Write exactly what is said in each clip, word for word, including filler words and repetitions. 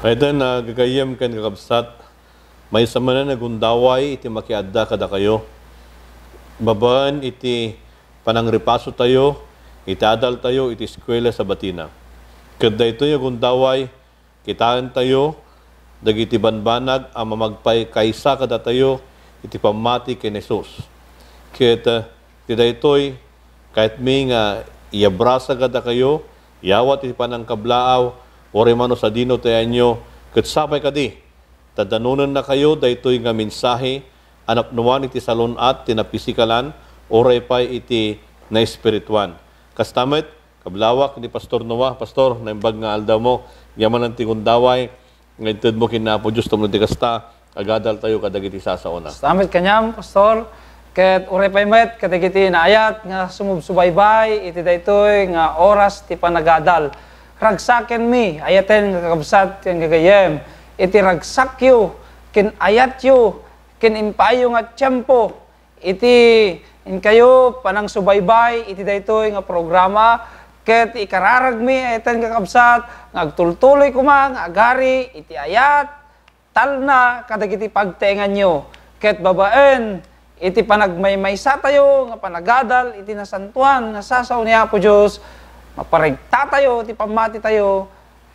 Dayta nga gagayyem ken kakabsat, maysa manen nga gundaway iti makiadda kadakayo. Babaen iti panangripaso tayo, iti adal tayo, iti eskuela Sabatina. Ket daytoy nga gundaway, kitaen tayo dagiti banbanag a mamagpaykaysa kadatayo iti pammati ken Jesus. Ket, eh, iti daytoy, kayatmi nga iyabrasa kadakayo, yawat iti panangkablaaw, uray mano sadino ti ayanyo, ket sapay kadi, ta danonennakayo daytoy nga mensahe a napnuan iti salun-at ti napisikalan, uray pay iti naespirituan. Kasta met, kablawak ni Pastor Noah, Pastor, naimbag nga aldawmo, yaman ti gundaway, nga intedmo ken Apo Dios tapno ti kasta, agadaltayo kadagiti sasaona. Salamat kaniam, Pastor. Ket uray pay met kadagiti naayat nga sumubsubaybay iti daytoy nga oras ti panagadal. Ragsakenmi, ayaten nga kakabsat ken gagayyem, iti ragsakyo, ken ayatyo, ken impaayyo nga tiempo, iti inkayo panangsubaybay iti daytoy nga programa, ket ikararagmi, ayaten kakabsat, nga agtultuloy koma nga agari iti ayat, talna kadagiti pagtaenganyo, ket babaen iti panagmaymaysatayo nga panagadal iti nasantoan nga sasao ni Apo Dios, maparegtatayo iti pammatitayo,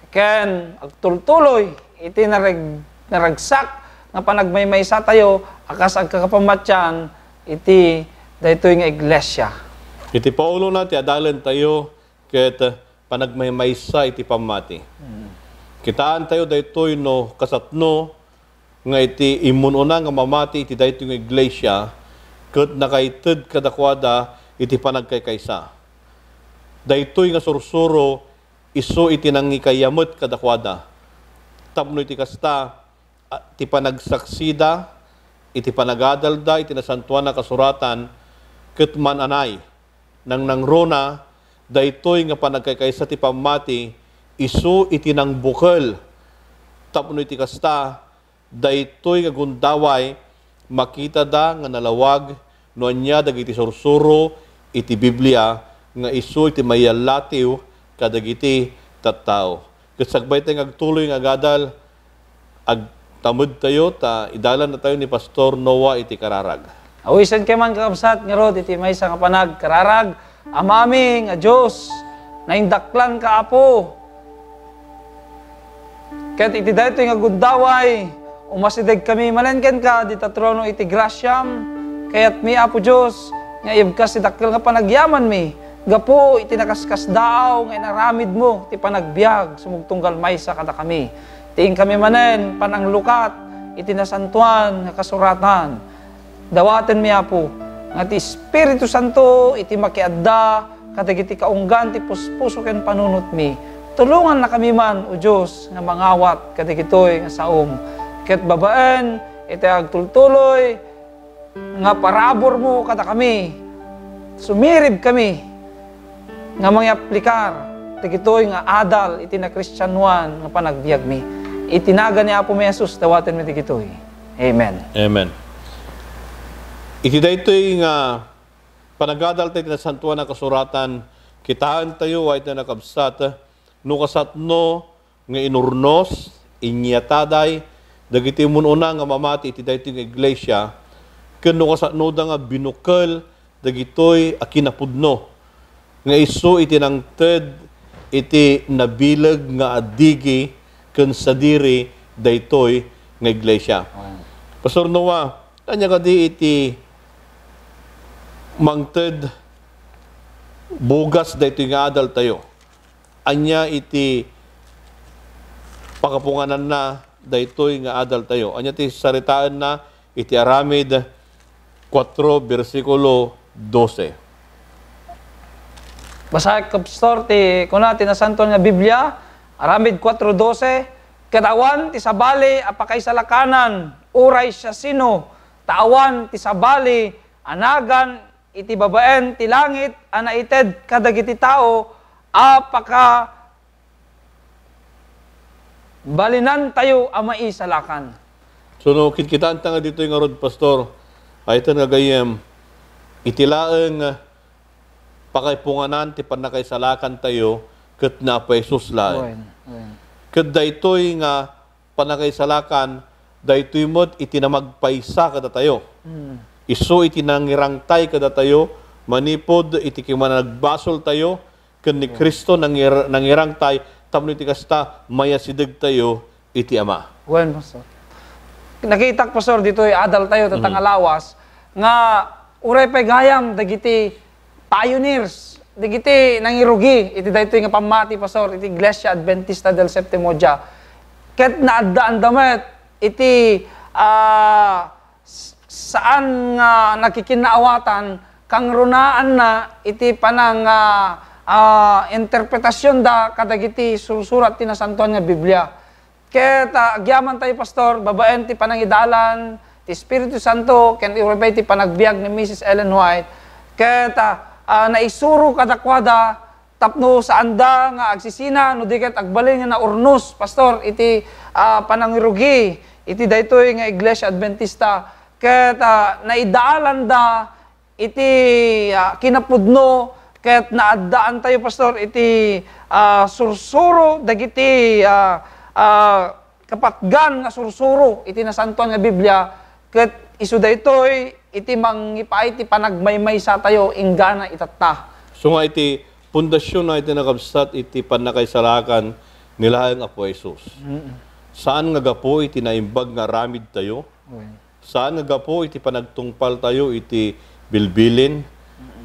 ken agtultuloy iti nareg-, naragsak nga panagmaymaysatayo a kas agkakapammatian iti daytoy nga iglesia. Iti paulona ti adalentayo ket panagmaymaysa iti pammati. Mm. Kitaentayo daytoy no kasatno nga iti immun-una nga mamati iti daytoy nga iglesia ket nakaited kadakuada iti panagkaykaysa. Daytoy nga sursuro isu iti nangikayam met kadakuada. Tapno iti kasta, a, ti panagsaksida iti panagadalda iti Nasantoan a Kasuratan ket man-anay, nangnangruna, daytoy nga panagkaykaysa ti pammati isu iti nangbukel. Tapno iti kasta, daytoy nga gundaway, makitada nga nalawag no ania dagiti sursuro iti Biblia nga isu iti mayallatiw kadagiti tattao. Ket sakbayta nga agtuloy nga agadal, agtamedtayo ta idalannatayo ni Pastor Noah iti kararag. Awisenkayo man, kakabsat, ngarud iti maysa nga panagkararag. Amami nga Dios, naindaklanka, Apo. Ket iti daytoy nga gundaway, umasidegkami manen kenka dita trono iti grasiam. Kayatmi, Apo Dios, nga ibkas ti dakkel nga panagyamanmi gapu iti nakaskasdaaw nga inaramidmo ti panagbiag sumugtunggal maysa kadakami. Ti inkami manen pananglukat iti nasantoan nga kasuratan. Dawatenmi, Apo, nga ti Espiritu Santo iti makiadda kadagiti kaunggan ti puspuso ken panunotmi. Tulongannakami man, O Dios, nga mangawat kadagitoy nga saom. Ket babaen iti agtultuloy nga paraburmo kadakami, sumiribkami nga mangiaplikar dagitoy nga adal iti nakristianoan nga panagbiagmi. Iti nagan ni Apomi Jesus, dawatenmi dagitoy. Amen. Amen. Iti daytoy nga panagadal tayo iti Nasantoan a Kasuratan, kitaentayo, ay, nakabsat, no kasatno nga inurnos, inyataday dagiti immun-una nga mamati iti daytoy nga iglesia, ken no kasanoda nga binukel dagitoy a kinapudno nga isu iti nangted iti nabileg nga adigi ken sadiri daytoy nga iglesia. Amen. Pastor Noah, ania kadi iti mangted bugas daytoy nga adaltayo? Ania iti pakapungananna daytoy nga adaltayo? Ania ti saritaenna iti Aramid kuatro, bersikulo dose? Basaek, Pastor, ti kuna ti Nasantoan nga Biblia, Aramid kuatro dose, "Ket awan ti sabali a pakaisalakanan, uray siasino, ta awan ti sabali a nagan iti babaen ti langit a naited kadagiti tao a pakabalinantayo a maisalakan." So, no, kitkitaanta nga ditoy ngarud, Pastor, ay ita nga gayyem, iti laeng pakaipunganan ti pannakaisalakantayo ket ni Apo Jesus laeng. Wen, wen. Ket daytoy nga pannakaisalakan, daytoy met iti namagpaysa kadatayo. Mm. Isu iti nangirangtay kadatayo manipud iti kimanagbasoltayo ken ni Cristo nangir-, nangirangtay tapno iti kasta mayasidegtayo iti Ama. Wen, Pastor. Nakitak, Pastor, ditoy adaltayo, mm, tatangalawas, nga uray pay gayam dagiti pioneers, dagiti nangirugi iti daytoy nga pammati, Pastor, iti Iglesia Adventista del Séptimo Dia. Ket naaddaanda met iti, ah, s-, saan nga nakikinnaawatan, kangrunaanna iti panang, ah, ah, interpretasionda kadagiti sursurat ti Nasantoan nga Biblia. Ket, ah, agyaman tayo, Pastor, babaen ti panangidalan ti Espiritu Santo ken uray ti panagbiag ni Missus Ellen White. Ket, ah, ah, naisuro kadakuada tapno saanda nga agsisina no di ket agbalin nga naurnos, Pastor, iti, ah, panangirugi iti daytoy nga Iglesia Adventista. Ket, ah, naidaalanda iti, ah, kinapudno ket naaddaantayo, Pastor, iti, ah, sursuro dagiti, ah, ah, kapatgan nga sursuro iti Nasantoan nga Biblia, ket isu daytoy iti mangipaay ti panagmaymaysatayo inggana itatta. So nga iti pundasionna iti nakabsat iti pannakaisalakan ni laeng Apo Jesus. Mm. Saan nga gapu iti naimbag nga aramidtayo, Wen. Saan nga gapu iti panagtungpaltayo iti bilbilin,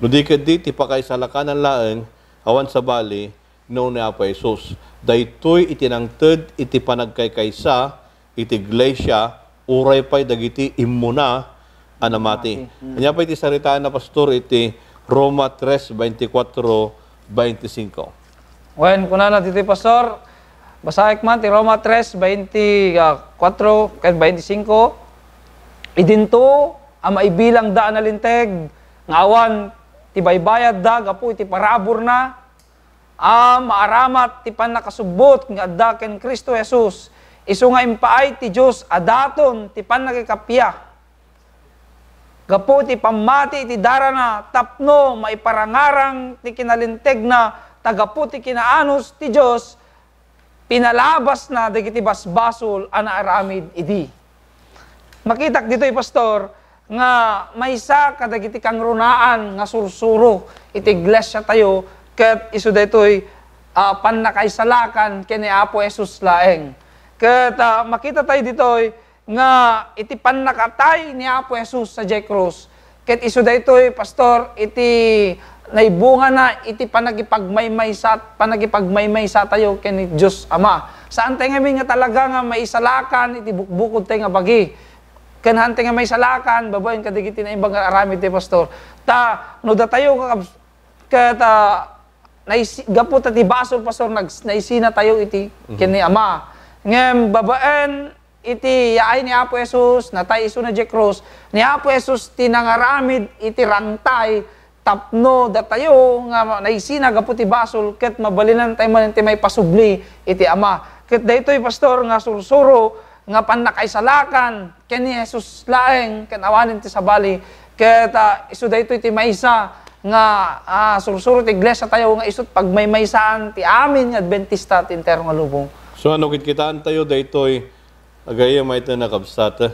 no di ketdi ti pakaisalakanan laeng awan sabali no ni Apo Jesus. Daytoy iti nangted iti panagkaykaysa iti iglesia, uray pay dagiti immuna a namati. Namati. Mm. Ania pay ti saritaenna, Pastor, iti Roma tres, veinticuatro, veinticinco? Wen, kunana ditoy, Pastor, basaek man ti Roma tres, veinticuatro ken veinticinco, "Idinto a maibilangda a nalinteg nga awan ti baybayadda gapu iti paraburna, a maaramat ti pannakasubbot nga adda ken Cristo Jesus, isu nga impaay ti Dios a daton ti pannakikappia." Gapu iti pammati iti darana tapno maiparangarang ti kinalintegna, ta gapu ti kinaanus ti Dios, pinalabasna dagiti basbasol a naaramid idi. Makitak ditoy, Pastor, nga maysa kadagiti kangrunaan nga sursuro iti iglesiatayo, ket isu daytoy, ah, pannakaisalakan ken ni Apo Jesus laeng. Ket, ah, makita tayo ditoy, nga iti pannakatay ni Apo Jesus sadiay krus, ket isu daytoy, Pastor, iti naibungana iti panagipagmaymaysa, panagipagmaymaysatayo ken ni Dios Ama. Saan tayo ngamin nga talaga nga maisalakan iti bukbukod tayo nga bagi. Ken haan tayo nga maisalakan babaen kadagiti naimbag nga aramid tayo, Pastor. Ta no datayo, kakabs-, ket, ah, naisi-, gapu ta ti basol, Pastor, nag-, naisina tayo iti, mhm, ken ni Ama. Ngem babaen iti yaay ni Apo Jesus, natay isuna diay krus, ni Apo Jesus ti nangaramid iti rangtay tapno datayo nga naisina gapu ti basol ket mabalinan tayo manen ti maipasubli iti Ama. Ket daytoy, Pastor, nga sursuro nga pannakaisalakan ken ni Jesus laeng ken awanen ti sabali. Ket, ah, isu daytoy ti maysa nga, ah, sursuro ti iglesiatayo nga isut pagmaymaysaan ti amin nga Adventista ti entero nga lubong. So, no kitkitaentayo daytoy, gagayyem, mayat a kakabsat,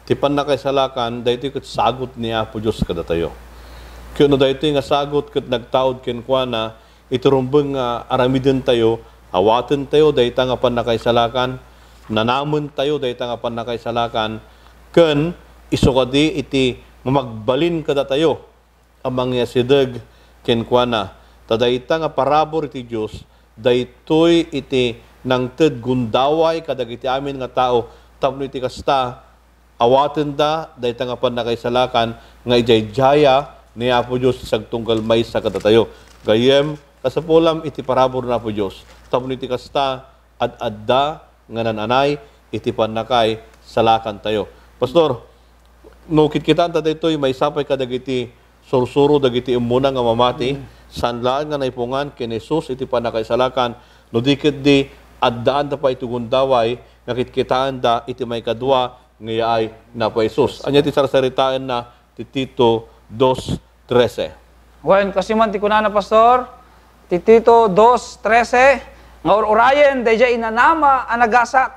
ti pannakaisalakan, daytoy ket sagut ni Apo Dios kadatayo. Ket no daytoy nga sagut ket nagtaud kenkuana, iti rumbeng nga aramidentayo, awatentayo dayta nga pannakaisalakan, nanamentayo dayta nga pannakaisalakan, ken isu kadi iti mamagbalin kadatayo a mangiyasideg kenkuana. Ta dayta nga parabur iti Dios, daytoy iti nangted gundaway kadagiti amin nga tao, tapno iti kasta, awatenda dayta nga pannakaisalakan nga idiaydiaya ni Apo Dios ti agtunggal maysa kadatayo. Gayyem, kasapulam iti parabur ni Apo Dios. Tapno iti kasta, ad-adda nga nan-anay iti pannakaisalakantayo. Pastor, no kitkitaenta daytoy, maysa pay kadagiti sursuro dagiti immuna nga mamati, mm, saan laeng nga naipungan ken ni Jesus iti pannakaisalakan, no di ketdi, addaanda pay iti gundaway nga kitkitaenda iti maikadua nga yaay ni Apo Jesus. Ania ti sarsaritaenna ti Tito dos trese? Wen, kastoy man ti kunana, Pastor, ti Tito dos trese, nga ur-urayen daydiay inanama a nagasat,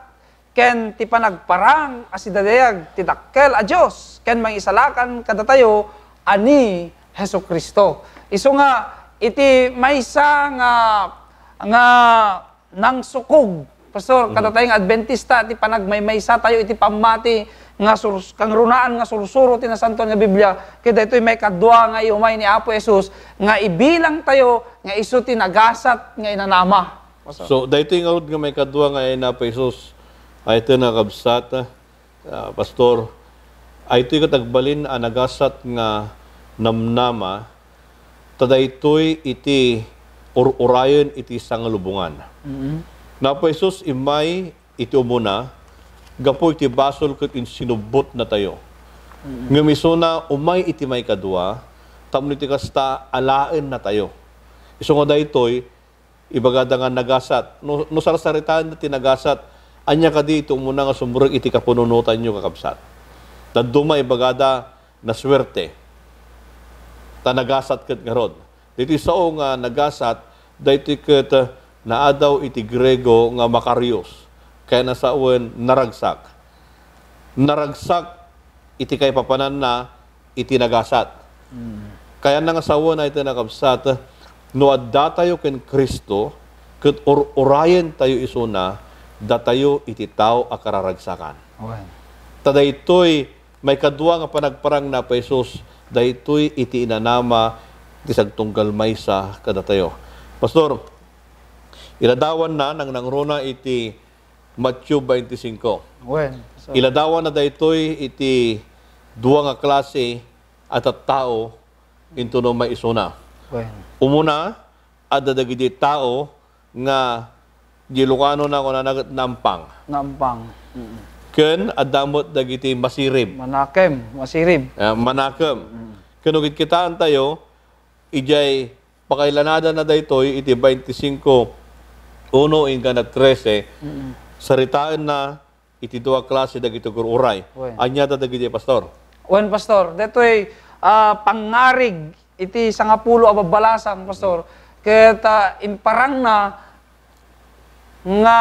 ken ti panagparang a sidadayag ti dakkel a Dios ken Mangisalakan kadatayo a ni Jesu-Cristo. Isu nga, iti maysa nga, nga nangsukog, Pastor, Mhm. kadatayo nga Adventista, ti panagmaymaysa tayo iti pammati nga sur-, kangrunaan nga sursuro ti Nasantoan nga Biblia, ket daytoy maikadua nga iumay ni Apo Jesus nga ibilang tayo nga isu ti nagasat nga inanama. Pastor. So, daytoy ngarud nga maikadua nga iumay ni Apo Jesus, ay ito nga kabsat, ah, Pastor, ay ito ket agbalin a nagasat nga namnama, ta daytoy iti ur-urayen iti sangalubongan. Mm. Ni Apo Jesus immay iti umuna, gapu iti basol ket insinubbot natayo. Mm. Ngem isuna, umay iti maikadua, tapno iti kasta, alaen natayo. Isu nga daytoy, ibagada nga nagasat. No, no sarsaritaen ti nagasat, ania kadi iti umuna nga sumrek iti kapanunotanyo, kakabsat? Dadduma ibagada, nasuerte. Ta nagasat ket ngarud. Ditoy sao nga nagasat, daytoy ket, eh, naadaw iti Griego nga makarios, kayatna sawen naragsak. Naragsak iti kaipapananna iti nagasat. Mm. Kayatna nga sawen, ay iti nakabsat, no addatayo ken Cristo, ket ur-urayentayo isuna, datayo iti tao a kararagsakan. Amen. Ta daytoy maikadua nga panagparang ni Apo Jesus, daytoy iti inanama ti sagtunggal maysa kadatayo. Pastor, iladawanna, nangnangruna iti Mateo twenty-five. Wen, so Iladawanna daytoy iti dua nga klase a tattao intono maisuna. Wen. Umuna, adda dagiti tao nga di Ilocano na kunana ket naampang. Naampang. Mm. Ken adda met dagiti masirib. Manakem, masirib. Ah, manakem. Mm. Ken no kitkitaentayo, idiay pakailanadanna daytoy iti twenty-five, uno inggana trese, Mm. saritaenna iti dua klase dagiti agur-uray. Wen. Ania da dagiti, Pastor? Wen, Pastor, daytoy, ah, pangngarig iti sangapulo a babbalasang, Pastor. Ket, ah, imparangna nga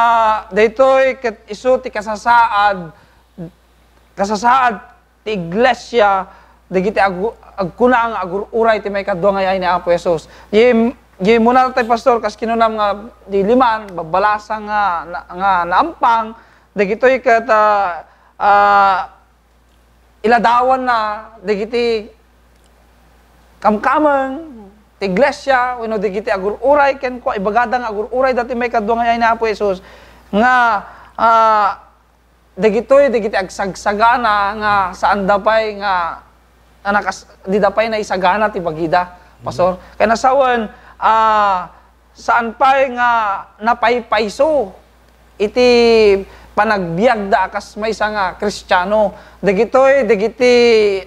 daytoy ket isu ti kasasaad, kasasaad ti iglesia dagiti agu-, agkuna nga agur-uray ti maikadua nga yaay ni Apo Jesus. Di, di muna tay, Pastor, kas kinunam nga di liman, babbalasang nga, na, nga naampang, dagitoy ket, ah, ah, iladawanna dagiti kamkameng ti iglesia wenno dagiti agur-uray kenkuana, ibagada nga agur-uray dati maikadua nga yaay ni Apo Jesus nga, ah, dagitoy dagiti agsagsagana nga saanda pay nga, nga nakas-, dida pay naisagana ti bagida, Pastor. Kayatna sawen, ah, saan pay nga napaypayso iti panagbiagda a kas maysa nga Kristiano. Dagitoy dagiti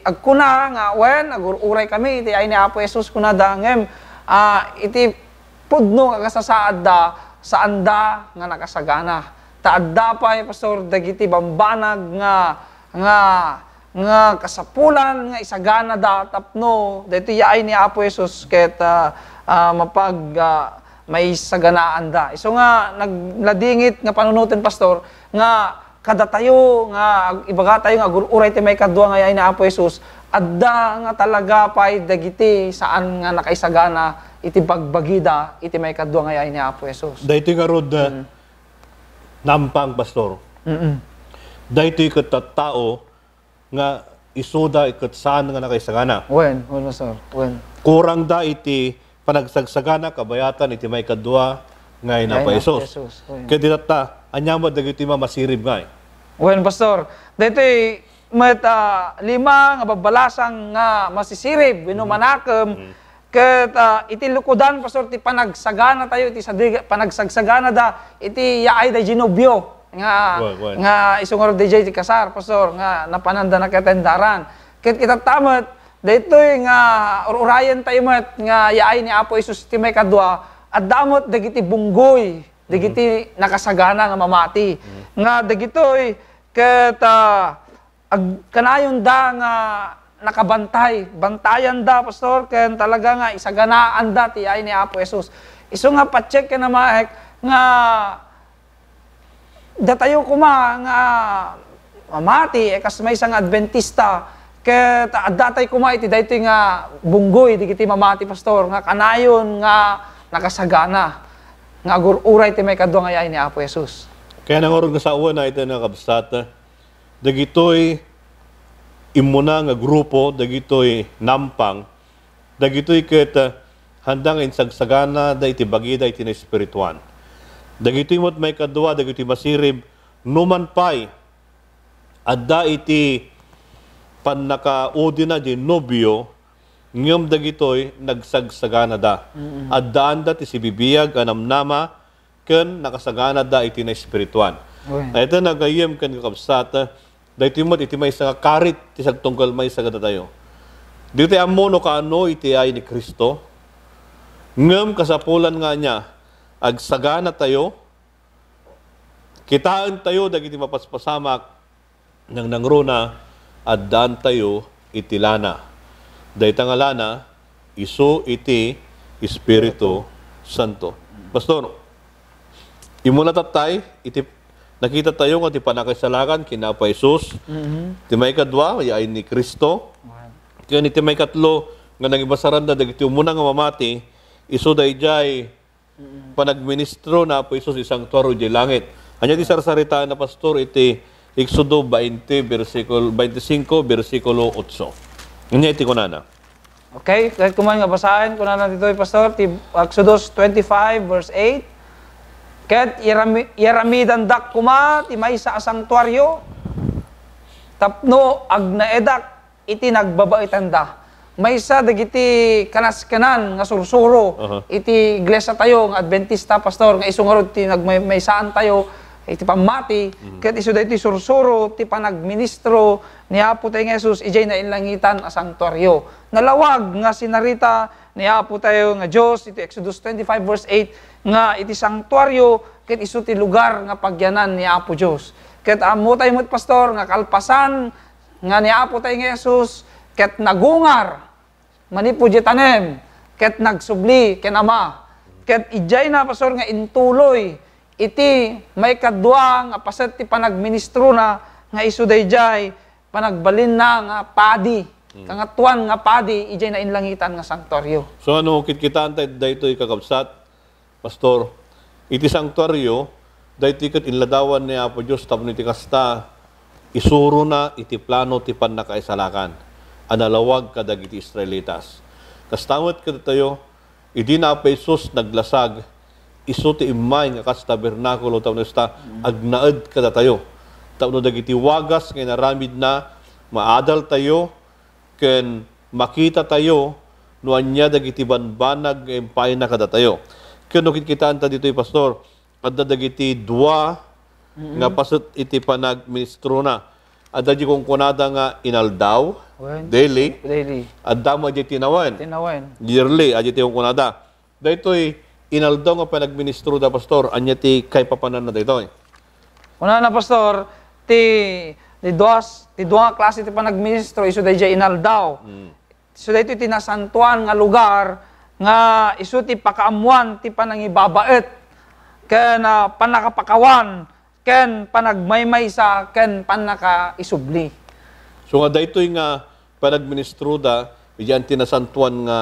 agkuna nga, "Wen, agur-uray kami iti yaay ni Apo Jesus," kunada, ngem, ah, iti pudno nga kasasaadda, saanda nga nakasagana. Ta adda pay, Pastor, dagiti bambanag nga, nga, nga kasapulan nga isaganada tapno daytoy yaay ni Apo Jesus ket, ah, ah, mapag-, ah, maisaganaanda. Isu nga nagladingit nga panunoten, Pastor, nga kadatayo nga ag-, ibagatayo nga agur-uray ti maikadua nga yaay ni Apo Jesus, adda nga talaga pay dagiti saan nga nakaisagana iti bagbagida iti maikadua nga yaay ni Apo Jesus. Daytoy ngarud, ah, Mm. naampang, Pastor. Mm-mm. Daytoy ket tattao nga isuda ket saan nga nakaisagana. Wen, wen, Pastor. Wen. Kurangda iti panagsagsagana kabayatan iti maikadua nga yaay ni Apo Jesus. Wen. Ket itatta, ania met dagiti mamasirib ngay? Wen, Pastor. Daytoy met, ah, lima nga babbalasang nga masisirib wenno manakem. Mm. Ket, ah, iti lukodan, Pastor, ti panagsagana tayo, iti sadi-, panagsagsaganada, iti yaay daydi nobio nga, Wen, wen. nga isu ngarud daydi ti kasar, Pastor, nga napananda na ket endaran. Ket itatta met, daytoy nga ur-urayen tayo met nga yaay ni Apo Jesus ti maikadua, adda met dagiti bunggoy, dagiti nakasagana nga mamati. Mm. Nga dagitoy ket, ah, ag-, kanayonda nga nakabantay, bantayanda, Pastor, ken talaga nga isaganaanda ti yaay ni Apo Jesus. Isu nga patsekna, Maek, nga datayo koma nga mamati, eh, kas maysa nga Adventista, ket addatay koma iti daytoy nga bunggoy dagiti mamati, Pastor, nga kanayon nga nakasagana, nga agur-uray ti maikadua nga yaay ni Apo Jesus. Kaya nangarod nga sawen, ay, iti nga kabsat, dagitoy immuna nga grupo, dagitoy nampang, dagitoy ket, ah, handa nga insagsaganada iti bagida iti naespirituan. Dagitoy met maikadua, dagitoy masirib, numan pay, adda iti pannakaudina di nobio, ngem dagitoy nagsagsaganada. Mm. Addaanda ti sibibiag a namnama ken nakasaganada iti naespirituan. Wen. Dayta nagayyem ken kakabsat, daytoy met iti maysa nga karit ti sagtunggal maysa kadatayo. Ditoy ammo no kaano iti yaay ni Cristo, ngem kasapulan nga ania, agsaganatayo, kitaentayo dagiti mapaspasamak, nangnangruna, addaantayo iti lana. Dayta nga lana, isu iti Espiritu Santo. Pastor, immuna tattay, iti nakitatayo nga ti pannakaisalakan ken Apo Jesus, Mhm. ti maikadua, yaay ni Cristo, Amen. ken iti maikatlo nga nangibasaranda dagiti umuna nga mamati, isu daydiay Mm. panagministro ni Apo Jesus iti santuario idiay langit. Ania ti sarsaritaenna, Pastor, iti Exodo twenty, versikulo, twenty-five, versikulo otso? Ania iti kunana? Okay, ket kuman nga basaen, kunana ditoy, Pastor, ti Exodus twenty-five, verse eight, "Ket iyarami-, iyaramidandak koma ti maysa a santuario tapno agnaedak iti nagbabaetanda." Maysa dagiti kanaskenan nga sursuro Aha. iti iglesiatayo nga Adventista, Pastor, nga isu ngarud ti nagmaymaysaantayo iti pammati, Mhm. ket isu daytoy sursuro ti panagministro ni Apo tayo nga Jesus idiay nainlangitan a santuario. Nalawag nga sinarita ni Apo tayo nga Dios iti Exodus twenty-five verse eight nga iti santuario ket isu ti lugar nga pagyanan ni Apo Dios. Ket ammo tayo met, Pastor, nga kalpasan nga ni Apo tayo nga Jesus ket nagungar manipud diay tanem ket nagsubli ken Ama. Ket idiayna, Pastor, nga intuloy iti maikadua nga paset ti panagministrona nga isu daydiay panagbalinna nga padi, Hmm. kangatoan nga padi idiay nainlangitan nga santuario. So, ano, kitkitaen tayo daytoy, kakabsat, Pastor, iti santuario, daytoy ket inladawan ni Apo Dios tapno iti kasta, isurona iti plano ti pannakaisalakan a nalawag kadagiti Israelitas. Kasta met kadatayo, idi ni Apo Jesus naglasag, isu ti immay nga kas tabernakulo tapno kasta, Mm. agnaed kadatayo. Tapno dagiti wagas nga inaramidna, maadaltayo, ken makitatayo no ania dagiti banbanag nga impayna kadatayo. Ken no kitkitaenta ditoy, Pastor, adda dagiti dua Mm-mm. nga paset iti panagministrona. Adda di kunkunada nga inaldaw, Wen. daily. Daily. Adda met di tinawen. Tinawen. Yearly, adda ti kunkunada. Daytoy inaldaw nga panagministroda, Pastor, ania ti kaipapananna daytoy? Kunana, Pastor, ti, ti duas, ti dua nga klase ti panagministro, isu daydiay inaldaw. Mm. Isu daytoy ti nasantoan nga lugar nga isu ti pakaammoan ti panangibabaet ken, ah, pannakapakawan ken panagmaymaysa ken pannakaisubli. So nga daytoy nga panagministroda idiay ti nasantoan nga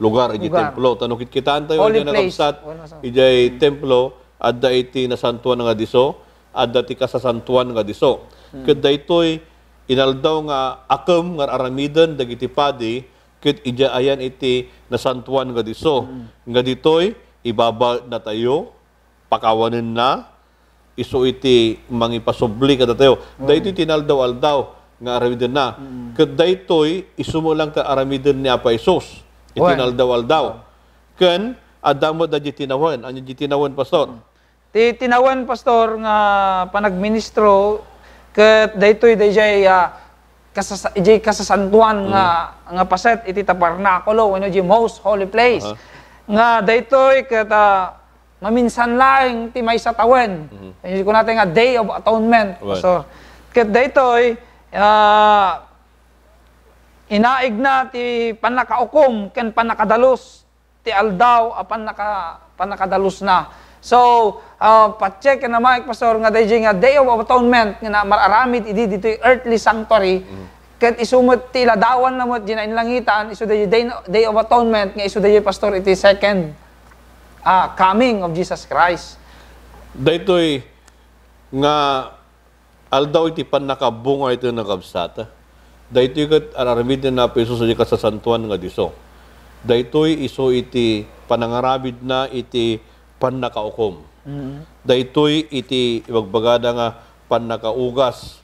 lugar, idiay Lugar. templo. Ta no kitkitaentayo Holy idiay place. nakabsat, Wala sa- idiay templo, adda iti nasantoan nga disso, adda ti kasasantoan nga disso. Hmm. Ket daytoy inaldaw nga akem nga aramiden dagiti padi, ket idiay ayan iti nasantoan nga disso. Hmm. Nga ditoy, ibabaetnatayo, pakawanenna, isu iti mangipasubli kadatayo. Mm. Daytoy ti inaldaw-aldaw nga aramidenna. Mm. Ket daytoy, isu met lang ti aramiden ni Apo Jesus iti Wen. inaldaw-aldaw. Ken, adda met daydiay tinawen. Ania diay tinawen, Pastor? Mm. Ti tinawen, Pastor, nga panagministro, ket daytoy daydiay, ah, kasasa-, idiay kasasantoan nga, Mm. nga paset iti tabernakulo, wenno idiay most holy place. Aha. Nga daytoy ket, ah, maminsan laeng ti maysa tawen. Mhm. Idiay kunatayo nga Day of Atonement, Right. Pastor. Ket daytoy, ah, inaigna ti pannakaukom ken pannakadalus ti aldaw a pannaka-, pannakadalusna. So, ah, pa-check ken namaek, Pastor, nga daydiay nga Day of Atonement nga na-, mar-aramid idi ditoy earthly sanctuary, ket isu met ti iladawanna met diay nainlangitan, isu daydiay Day, Day of Atonement nga isu daydiay, Pastor, iti second, ah, coming of Jesus Christ. Daytoy nga aldaw iti pannakabbung a iti nakabsat. Daytoy ket ar-aramiden ni Apo Jesus iti kasasantoan nga disso. Daytoy isu iti panangaramidna iti pannakaukom. Mm. Daytoy iti ibagbagada nga pannakaugas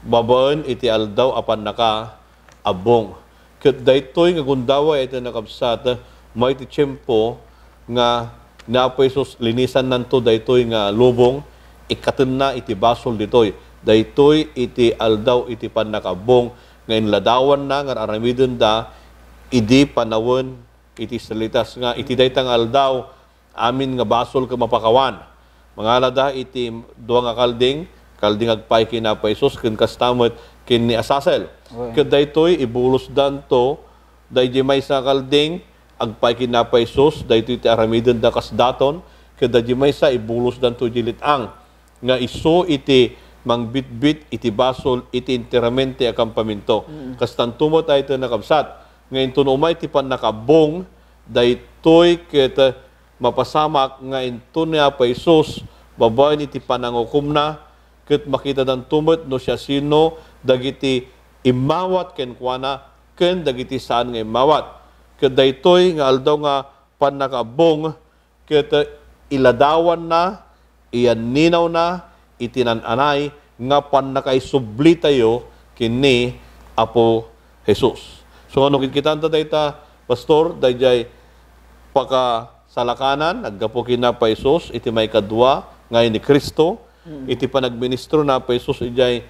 babaen iti aldaw a pannaka-, abbung. Ket daytoy nga gundaway a iti nakabsat, may ti tiempo nga ni Apo Jesus linisannanto daytoy nga lubong, ikkatenna iti basol ditoy. Daytoy iti aldaw iti pannakabbung nga inladawanna nga ar-aramidenda idi panawen iti salitas nga iti dayta nga aldaw, amin nga basol ket mapakawan. Mangalada iti dua nga kalding, kalding agpaay ken ni Apo Jesus, ken kasta met ken ni Azazel. Wen. Ket daytoy, ibulosdanto, daydi maysa nga kalding, agpaay ken ni Apo Jesus, daytoy ti aramidenda kas daton, ket daydi maysa, ibulosdanto iti lit-ang, nga isu iti mangbitbit iti basol iti enteramente a kampaminto. Mm. Kastanto met ay ti nakabsat, nga inton umay ti pannakabbong, daytoy ket mapasamak nga inton ni Apo Jesus babaen iti panangukomna, ket makitadanto met no siasino dagiti immawat kenkuana ken dagiti saan nga immawat. Ket daytoy nga aldaw nga pannakaabbong, ket iladawanna, iyanninawna iti nan-anay nga pannakaisublitayo ken ni Apo Jesus. So, no kitkitaenta dayta, Pastor, daydiay pakasalakanan, naggapu ken ni Apo Jesus, iti maikadua nga ni Cristo, mm, iti panagministro ni Apo Jesus, idiay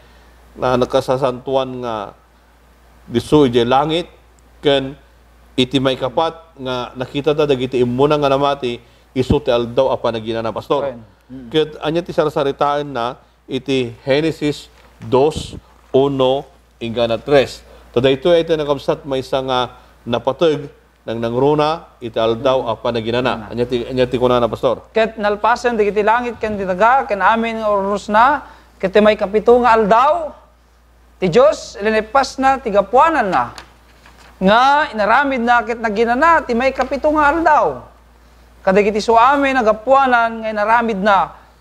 na nakasasantoan nga disso idiay langit, ken iti maikapat nga nakitata dagiti immuna nga namati, isu ti aldaw a panaginana, Pastor. Ken, mm. Ket ania ti sarsaritaenna iti Genesis dos, uno, inggana tres. Ta daytoy ay ti nakabsat maysa nga napateg nangnangruna iti aldaw a panaginana. Ania ti, ania ti kunana, Pastor? Ket nalpasen dagiti langit ken ti daga, ken amin nga urnosna, ket ti maikapito nga aldaw, ti Dios, linippasna ti gapuananna nga inaramidna ket naginana ti maikapito nga aldaw kadagiti suami nga gapuanan nga inaramidna.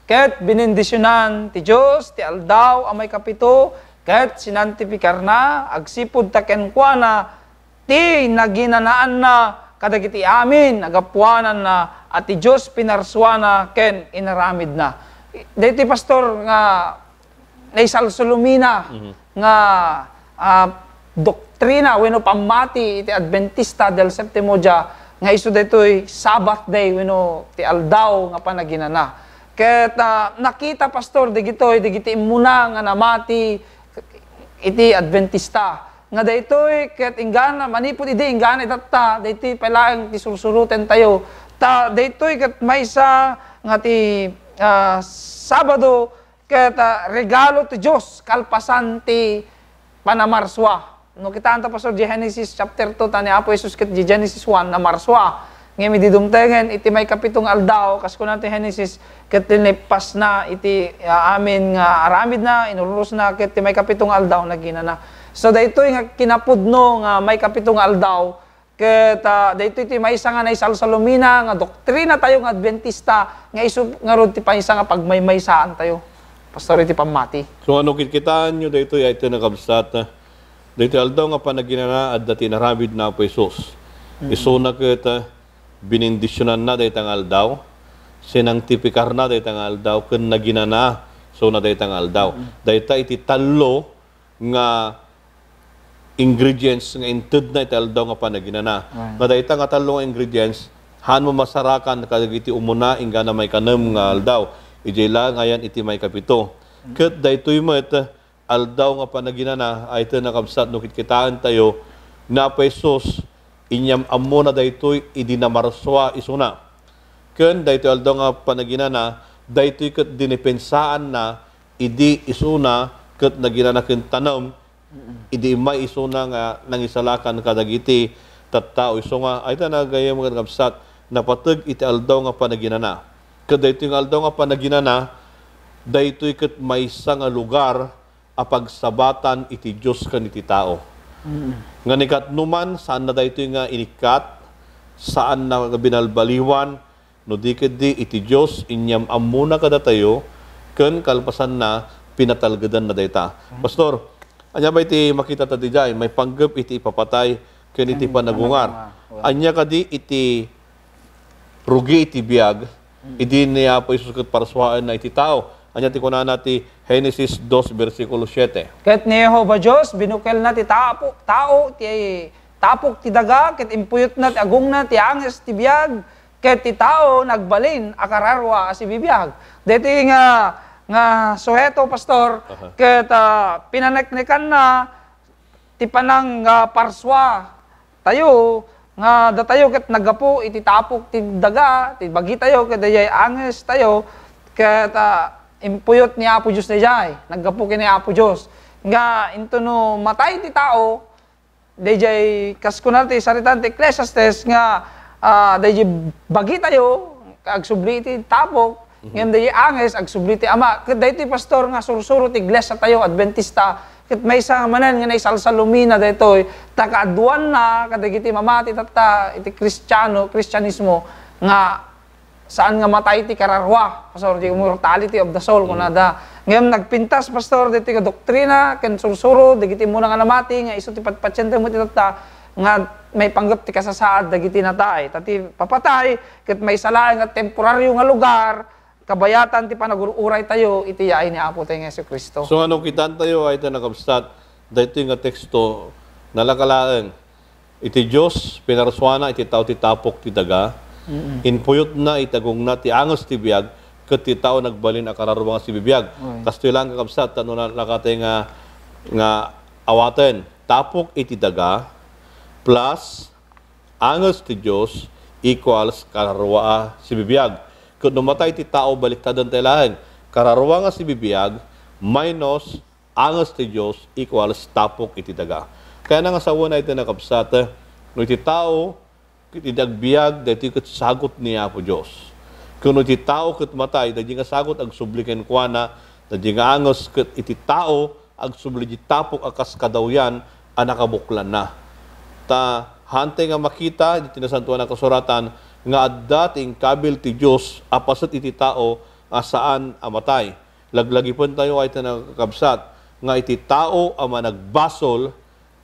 Ket binindisionan ti Dios ti aldaw a maikapito ket sinantifikarna agsipud ta kenkuana ti naginanaanna kadagiti amin a gapuananna a ti Dios pinarsuana ken inaramidna. Daytoy, Pastor, nga naisalsulumina, mhm, nga, ah, doktrina wenno pammati iti Adventista del Septimo Dia nga isu daytoy Sabbath day wenno ti aldaw nga panaginana. Ket, ah, nakita, Pastor, dagitoy dagiti immuna nga namati iti Adventista nga daytoy ket inggana manipud idi inggana itatta, daytoy pay laeng ti sursurotentayo. Ta daytoy ket maysa nga ti, ah, Sabado ket, ah, regalo ti Dios kalpasan ti panamarsua. No kitaenta, Pastor, di Genesis chapter two, ta ni Apo Jesus ket di Genesis one, namarsua. Ngem idi dumtengen iti maikapito nga aldaw, kas kuna ti Genesis, ket linippasna iti, ah, amin nga aramidna, inurnosna, ket ti maikapito nga aldaw, naginana. So, daytoy nga kinapudno nga maikapito nga aldaw, ket, ah, daytoy ti maysa nga naisalsalumina nga doktrinatayo nga Adventista, nga isu ngarud ti maysa nga pagmaymaysaantayo, Pastor, iti pammati. So, no kitkitaenyo daytoy ay ti nakabsat, daytoy aldaw nga panaginana, adda ti inaramid ni Apo Jesus. Mm. Isuna ket, ah, binindisionanna dayta nga aldaw, sinangtifikarna dayta nga aldaw, ken naginana isuna dayta nga aldaw. Mm. Dayta iti tallo nga ingredients nga intedna iti aldaw nga panaginana. Right. Nga dayta nga tallo nga ingredients, haan masarakan kadagiti umuna inggana maikanem nga aldaw. Idiay la ngayan iti maikapito. Mm. Ket daytoy met, aldaw nga panaginana, ay ti nakabsat no kitkitaentayo, ni Apo Jesus, inyam-ammona daytoy idi namarsua isuna. Ken daytoy aldaw nga panaginana, daytoy ket dinipensaanna idi isuna ket naginana ken tanem, idi immay isuna nga nangisalakan kadagiti tattao. Isu nga, ay ta nagayem nga nakabsat, napateg iti aldaw nga panaginana. Ket daytoy nga aldaw nga panaginana, daytoy ket maysa nga lugar a pagsabatan iti Dios ken iti tao. Mm. Nga ni katno man, saanna daytoy nga inikkat, saanna nga binalbaliwan, no di ketdi iti Dios inyam-ammona kadatayo, ken kalpasanna, pinatalgedanna dayta. Mm. Pastor, ania ba iti makitata diay? Maipanggep iti ipapatay ken iti panagungar. Ania kadi iti rugi iti biag, idi ni Apo Jesus ket parsuaenna iti tao. Ania ti kunana ti Genesis dos, bersikulo siete? Ket ni Jehovah Dios, binukelna ti tapo-, tao, ti tapok ti daga, ket impuyotna ti agongna ti anges ti biag, ket ti tao nagbalin a kararua a sibibiag. Daytoy nga, nga suheto, Pastor, aha, ket, ah, pinaneknekanna ti panang, ah, parsua tayo, nga datayo ket naggapu iti tapok ti daga, ti bagitayo ket daydiay anges tayo, ket, ah, impuyot ni Apo Dios daydiay, naggapu ken ni Apo Dios. Nga into no matay ti tao, daydiay, kas kuna ti sarita ti Ecclesiastes nga, ah, daydiay bagitayo, agsubli iti tapok, mhm, ngem daydiay anges, agsubli ti Ama. Ket daytoy, Pastor, nga sursuro ti Iglesia tayo, Adventista, ket maysa manen nga naisalsalumina daytoy, ta kaaduanna kadagiti mamati tatta iti Kristiano, Kristianismo, nga saan nga matay ti kararua, Pastor, the immortality of the soul, mm, kunada. Ngem nagpintas, Pastor, daytoy nga doktrina ken sursuro dagiti immuna nga namati nga isu ti patpatiendan met itatta nga maipanggep ti kasasaad dagiti natay. Ta ti papatay ket maysa laeng nga temporario nga lugar, kabayatan ti panagur-uray tayo iti yaay ni Apo tayo nga Jesu-Cristo. So, ano, kitaan tayo, ay tayo nakabsat, daytoy nga teksto, nalaka laeng. Iti Dios, pinarsuana iti tao ti tapok ti daga, mm, impuyotna iti agongna ti anges ti biag, ket ti tao nagbalin a kararua nga sibibiag. Oy. Kastoy lang, kakabsat, ta no na-, nakatay nga, nga awaten, tapok iti daga plus anges ti Dios equals kararua a sibibiag. Ket no matay ti tao, baliktaden tayo laeng. Kararua nga sibibiag minus anges ti Dios equals tapok iti daga. Kayatna nga sawen ay ti nakabsat, no iti tao ket idi agbiag, daytoy ket sagut ni Apo Dios. Ken no iti tao ket matay, daydi nga sagut agsubli kenkuana, daydi nga anges ket iti tao agsubli di tapok a kas kadawyan a nakabuklanna. Ta haantay nga makita iti Nasantoan a Kasuratan nga adda ti inkabil ti Dios a paset iti tao a saan a matay. Laglagipentayo ay ti nakakabsat nga iti tao a managbasol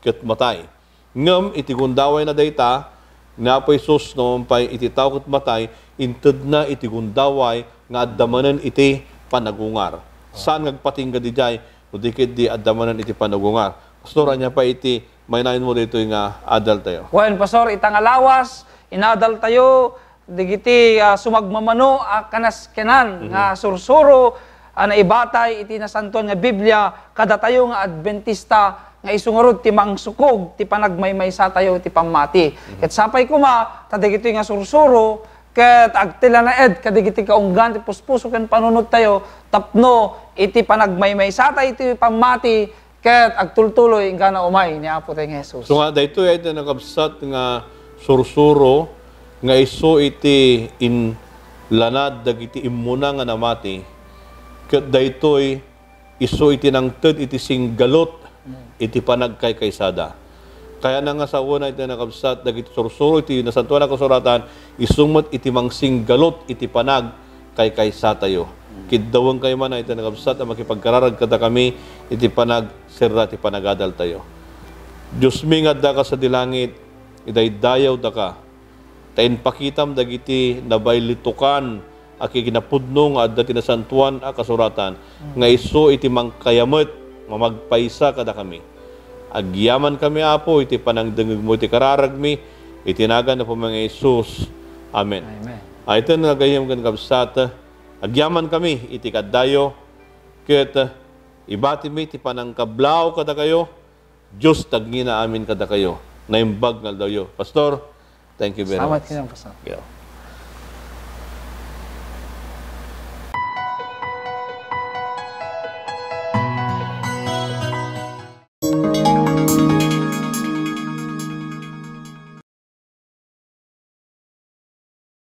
ket matay. Ngem iti gundawayna dayta, ni Apo Jesus, no pay iti tao ket matay, intedna iti gundaway nga adda manen iti panagungar. Saan nga agpatingga diay, no di ketdi adda manen iti panagungar. Pastor, ania pay iti mainayon mo daytoy nga adal tayo? Wen, Pastor, ita nga lawas, inadal tayo, dagiti, ah, sumagmamano a kanaskenan, mhm, nga sursuro a naibatay iti Nasantoan nga Biblia kadatayo nga Adventista nga isu ngarud ti mangsukog ti panagmaymaysa tayo iti pammati. Mhm. Ket sapay koma, ta dagitoy nga sursuro ket agtilanaed kadagiti kaunggan ti puspuso ken panunot tayo tapno iti panagmaymaysa tayo iti pammati, ket agtultuloy inggana umay ni Apo tayo nga Jesus. So nga, daytoy ay ti nakabsat nga sursuro nga isu iti inlanad dagiti immuna nga namati, ket daytoy isu iti nangted iti singgalut iti panagkaykaysada. Kayatna nga sawen ay ti nakabsat dagiti sursuro iti Nasantoan a Kasuratan, isu met iti mangsinggalut iti panagkaykaysatayo. Kiddawenkayo man ay ti nakabsat a makipagkararag kadakami iti panagserra ti panagadaltayo. Diosmi nga addaka sadi langit, idaydayawdaka, ta impakitam dagiti nabaylitokan a kikinapudno nga adda ti Nasantoan a Kasuratan, nga isu iti mangkayamet nga magpaysa kadakami. Agyamankami, Apo, iti panangdengngegmo iti kararagmi, iti nagan ni Apo nga Jesus. Amen. Amen. Ay ten nga gayyem ken kabsat, agyamankami iti kaddayo, ket ibatimi ti panangkablaaw kadakayo, Dios ti agngina amin kadakayo. Naimbag nga aldawyo. Pastor, thank you very much. Salamat kenka, Pastor. Yeah.